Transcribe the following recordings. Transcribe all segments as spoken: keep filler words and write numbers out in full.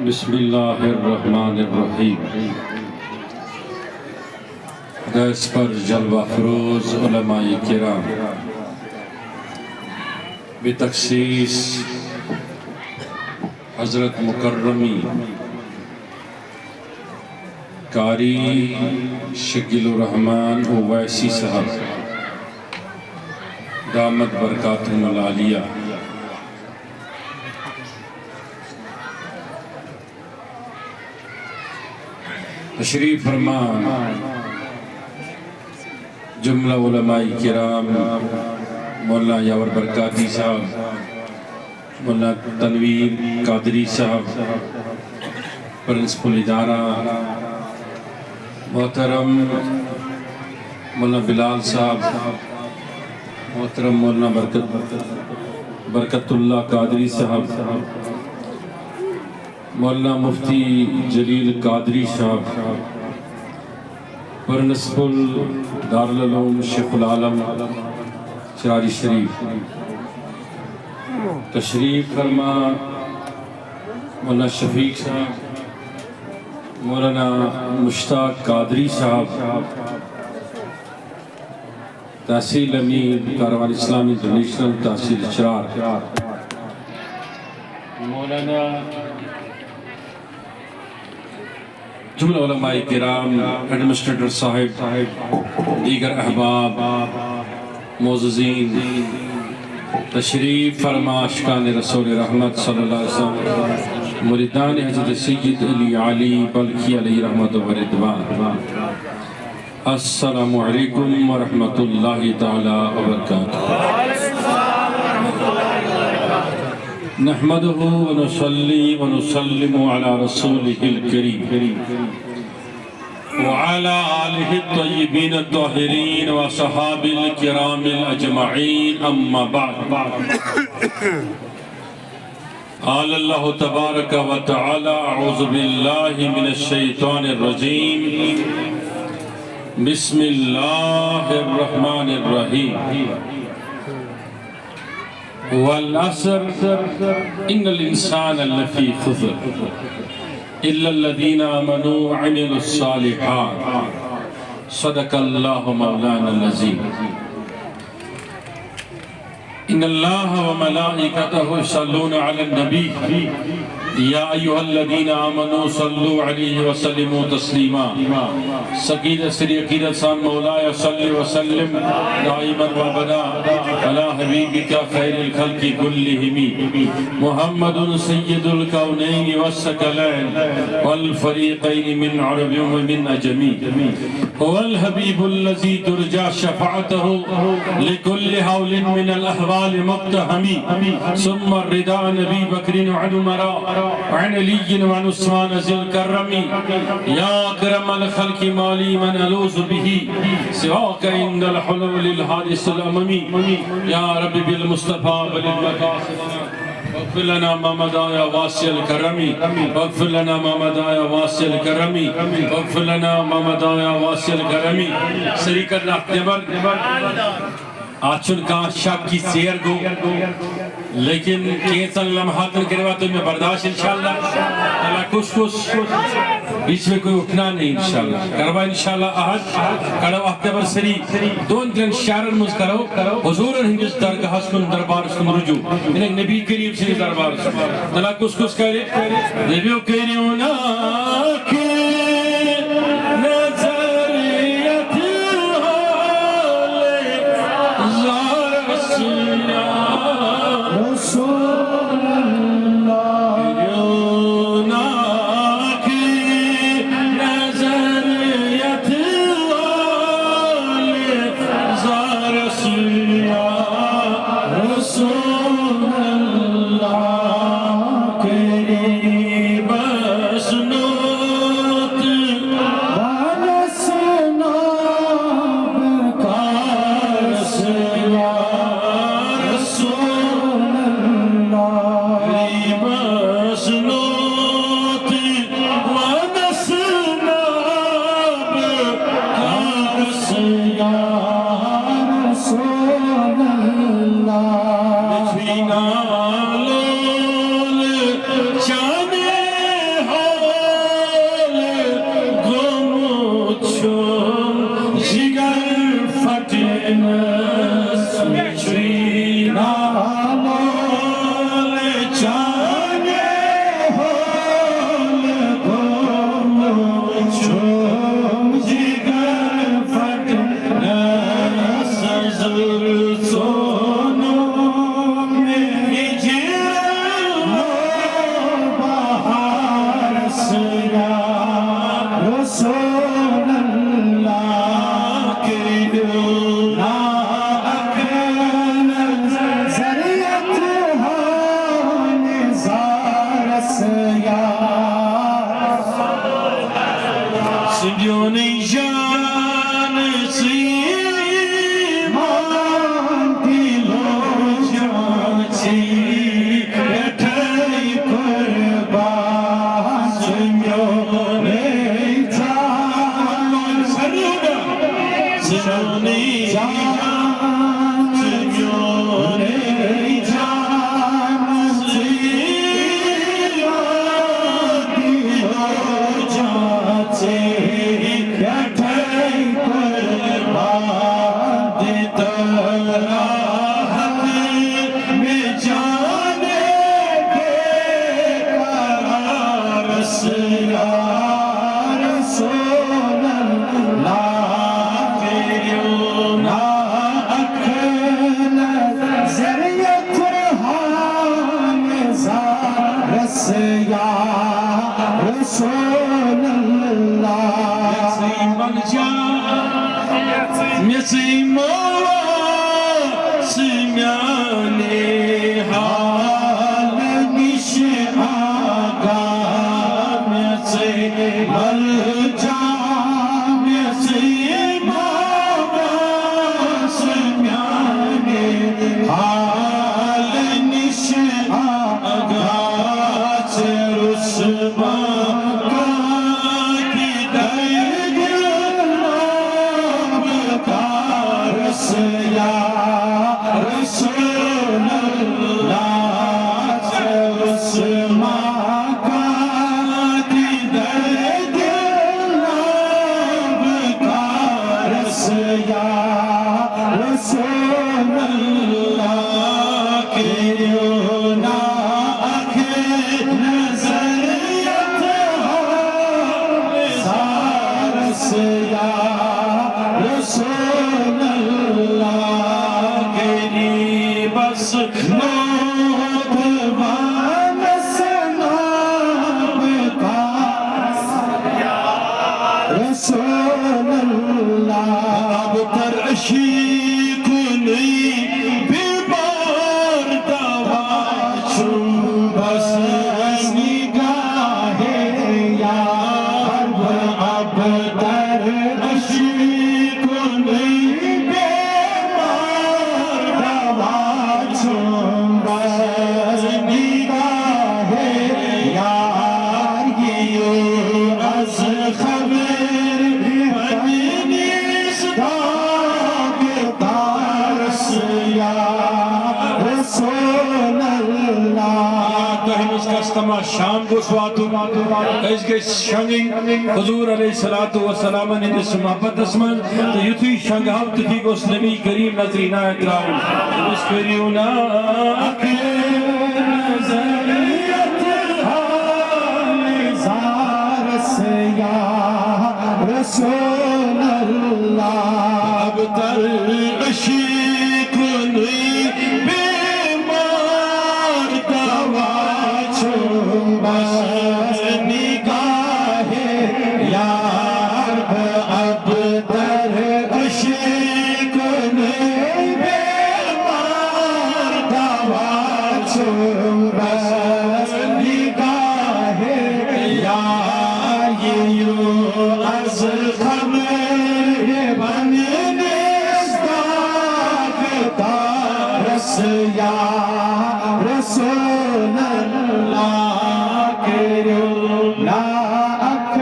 بسم اللہ الرحمن الرحیم۔ دس پر جلوہ فروز علماء کرام، بتخصیص حضرت مکرمی قاری شکیل الرحمن اویسی صاحب، دامت برکاتہم العالیہ۔ تشریف فرما جملہ علماء کرام، مولانا یاور برکاتی صاحب، مولانا تنویر قادری صاحب، پرنسپل ادارہ، محترم مولانا بلال صاحب، محترم مولانا برکت، برکت اللہ قادری صاحب، مولانا مفتی جلیل قادری صاحب، پرنسپل دارالعلوم شیخ العالم شراری شریف، تشریف فرما مولانا شفیق صاحب، مولانا مشتاق قادری صاحب، تحصیل امیر کاروان اسلام انٹرنیشنل تحصیل چرار، مولانا جملہ علماء کرام، ایڈمنسٹریٹر صاحب، دیگر احباب، معززین، تشریف فرما عاشقان رسول رحمت صلی اللہ علیہ وسلم، مریدان حضرت سید علی علی بلخی علیہ رحمت و رضوان۔ السلام علیکم ورحمۃ اللہ تعالی وبرکاتہ۔ نحمده ونصلي ونسلم على رسوله الكريم وعلى آله الطيبين الطاهرين وصحابه الكرام أجمعين، أما بعد. قال الله تبارك وتعالى: أعوذ بالله من الشيطان الرجيم. بسم الله الرحمن الرحيم. والعصر، إن الإنسان لفي خسر، إلا الذين آمنوا وعملوا الصالحات. صدق الله مولانا العظيم. إن الله وملائكته يصلون على النبي، يا أيها الذين آمنوا صلوا عليه وسلموا تسليما. سید سری عقیدت سان، مولاي صل وسلم دائما وأبدا على حبيبك خير الخلق كلهم، محمد سيد الكونين والثقلين والفريقين من عرب ومن عجم. هو الحبيب الذي ترجى شفاعته لكل هول من الأهوال مقتحم. ثم الرضا عن أبي بكر وعن عمر وعن علي وعن عثمان ذي الكرم. يا أكرم الخلق، ما لي من ألوذ به سواك عند الحلول الحادث الأمم. يا رب بالمصطفى بلغ مقاصدنا. واغفر لنا ما مضى يا واسع الكرم، واغفر لنا ما مضى يا واسع الكرم، واغفر لنا ما مضى يا واسع الكرم. سری کرنا اکھ نٮ۪بر۔ اتھ چھُنہٕ کانٛہہ شک کہِ ژیر گوٚو، لیکن کینٛژن لمحاتن کٔرِوا تُہۍ مےٚ برداشت انشاءاللہ۔ تلا کُس کُس بیچ میں کوئی اٹھنا نہیں انشاءاللہ۔ کروا انشاءاللہ عہد، کرو اکھ نٮ۪بر سری۔ دۄن ترٛٮ۪ن شعرن منٛز کرو حضورن ہٕنٛدِس درگاہس کُن، دربارس کُن رجوع، یعنی نبی کریم سٕنٛدِس دربارس کُن۔ تلا کُس کُس کرِ؟ دٔپِو کٔرِو نا کہ نظر یتھ حال زارس یا رسول اللہ۔ کٔرِو نا کہ نظر یتھ حال زارس یا رسول اللہ، قریبس نو سُنٛد میون جان ژٕے، مان دِلو جان ژٕے، پٮ۪ٹھَے قربان سُنٛد میون جان۔ سُنٛد میون جان رسول اللہ، کٔرِو نا اکھ نظر یتھ حال زارس یا رسول اللہ۔ یژھٕے ملجا، یژھٕے مولا، سُہ میانہِ حال نِش آگاہ، مےٚ ژٕے ملجا، مےٚ ژٕے مولا، سُہ میانہِ حال نِش آگاہ، ژٕ رُس مکان دردِ لب کارس یا رسول اللہ، ژٕ رُس مکان دردِ لب کارس یا رسول اللہ، کٔرِو نا اکھ نظر یتھ حال زارس یا رسول اللہ۔ غریبس نوجوانس نابکارس یا رسول اللہ۔ ابتر عشیقُنٕے بیمار دوا چھُم بس نگاہِ یار، بہٕ ابتر عشیقُنٕے بیمار دوا چھُم بس نگاہِ یار، یِیِو از خبر پننِس داغدارس یا رسول اللہ۔ تۄہہِ منٛز کس تام شام گوٚژھ واتُن، أسۍ گٔژھۍ شۄنٛگٕنۍ حضور علیہ الصلوۃ والسلام ہٕنٛدِس محبتس منٛز، تہٕ یُتھُے شۄنٛگہو تِتھُے گوٚژھ نبی کریم نظرِ عنایت ترٛاوُن۔ أمِس کٔرِو نا اکھ نظر یتھ حال زارس یا رسول اللہ۔ ابتر عشیقُنٕے بیمار دوا چھُم بس نگاہِ یار، بہٕ ابتر عشیقُنٕے بیمار دوا چھُم بس نگاہِ یار، یِیِو از خبر پننِس داغدارس یا رسول اللہ، کٔرِو نا اکھ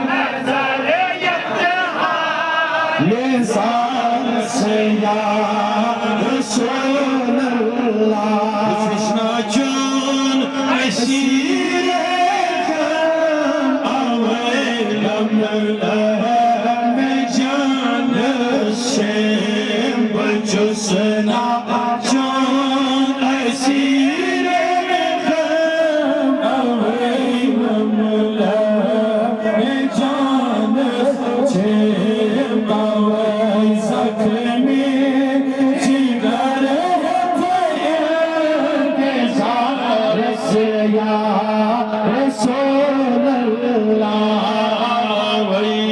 نظر یتھ حال زارس یا رسول اللہ۔ بہٕ چھُس ناچان اسیرِ غم، اوے لم لم جانس شیم۔ بہٕ چھُس ناچان اسیرِ غم، اوے لم لم جانس شیم۔ اوے زخمی جگر ہیتھ انتظارس یا رسول اللہ۔ اوے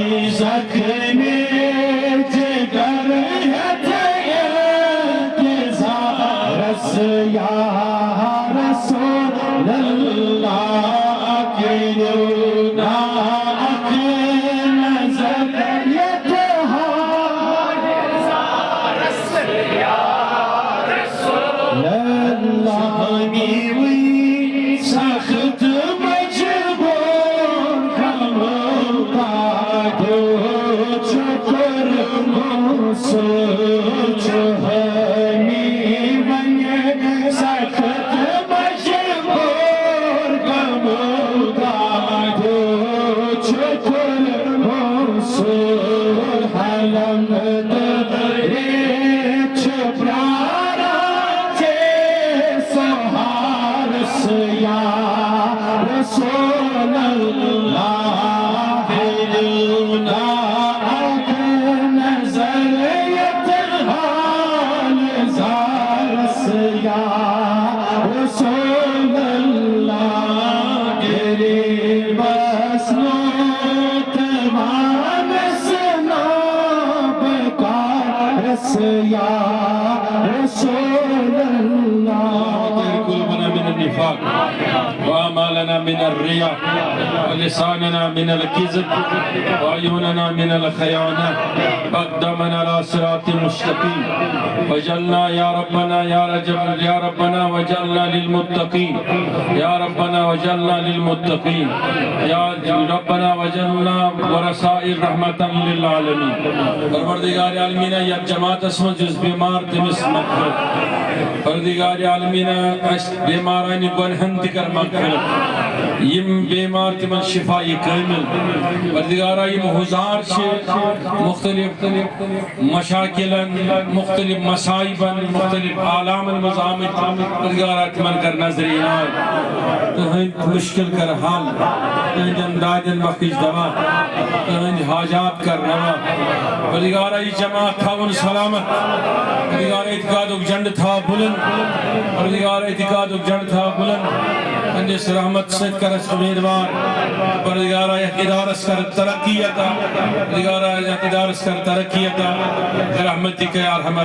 شکر موصول چھُ حٲمی وۄنۍ سخت مجبوٗر گمہٕ دادیُک۔ شکر موصول حلم تہٕ ریت چھِ پرٛاران ژےٚ سہارس یا رسول اللہ۔ اکھ نظر یتھ حال زارس یا رسول اللہ۔ غریبس نوت وانس نا بکارس یا رسول اللہ۔ طهر قلوبنا من النفاق، وأعمالنا من الرياء، ولساننا من الكذب، وعيوننا من الخيانة، وأقدامنا على صراط مستقيم، واجعلنا يا ربنا يا رجب يا ربنا واجعلنا للمتقين، يا ربنا واجعلنا للمتقين، يا ربنا واجعلنا ورثاء رحمة للعالمين۔ پروردگار عالمین، یتھ جماعتس منٛز یُس بیمار، تٔمِس مغفرت۔ پروردگار عالمین، اسہِ بیمارانہِ گۄنہن تہِ کر مغفرت۔ یِم بیمار، تِمن شفا یہِ کٲمل۔ پروردگارا، یِم حضار چھِ مختلف مشاکلن، مختلف مصائبن، مختلف آلامن منٛز آمٕتۍ، پروردگارا، تِمن کر نظرِ عنایت۔ تِہنٛدۍ مشکل کر حل، تِہنٛدٮ۪ن دادٮ۪ن بخش دوا، تِہنٛدۍ حاجات کر روا۔ پروردگارا، یہِ جماعت تھاوُن سلامت۔ پروردگارا، اعتقادُک جنڈٕ تھاو بُلند۔ پروردگارا، اعتقادُک جنڈٕ تھاو بُلند۔ پننِس رحمت سۭتۍ کر اَسہِ امیدوار۔ پروردگارا، یتھ ادارس کر ترقی عطا۔ پروردگارا، یتھ ادارس کر ترقی عطا۔ برحمتک یا ارحم